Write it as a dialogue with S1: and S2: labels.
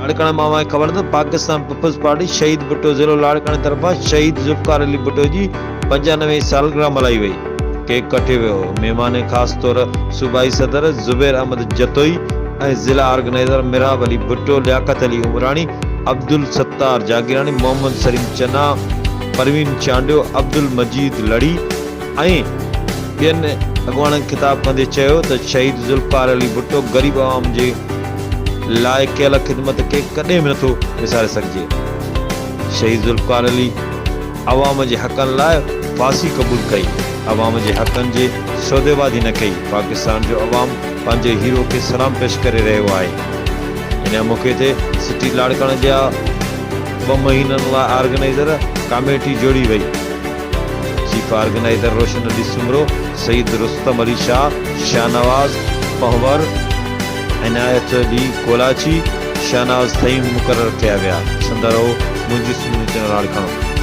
S1: لاڙڪاڻي مان اوهان کي خبر ته پاڪستان پيپلز پارٽي شهيد ڀٽو ضلعو لاڙڪاڻي طرفان شهيد ذوالفقار علي ڀٽو جي 95 سالگرهه ملهائي وئي، ڪيڪ ڪٽيو ويو، مهمان خاص طور صوبائي صدر زبير احمد جتوئي ۽ ضلع آرگنائيزر محراب علي ڀٽو، لياقت علي عمراڻي، عبدالستار جاگيراڻي، محمد سليم چنا، پروين چانڊيو، عبدالمجيد لڙي ۽ ٻين اڳواڻن خطاب ڪندي چيو ته شهيد ذوالفقار علي ڀٽو غريب عوام جي لاء ڪيل خدمت کي ڪڏهن به نٿو وساري سگهجي. شهيد ذوالفقار علي عوام جي حقن لاء ڦاسي قبول ڪئي، عوام جي حقن جي سوديبازي نه ڪئي، پاڪستان جو عوام پنهنجي هيرو کي سلام پيش ڪري رهيو آهي. ان موقعي تي سٽي لاڙڪاڻي جا ٻه مهينن لاء آرگنائيزر ڪاميٽي جوڙي وئي. چيف آرگنائيزر روشن علي سومرو، سيد رستم علي شاهه، شاهنواز پنهور، عنايت علي ڪولاچي، شاهنواز ٿهيم مقرر ڪيا ويا. ڏسندا رهو منهنجي سنڌ چينل لاڙڪاڻو.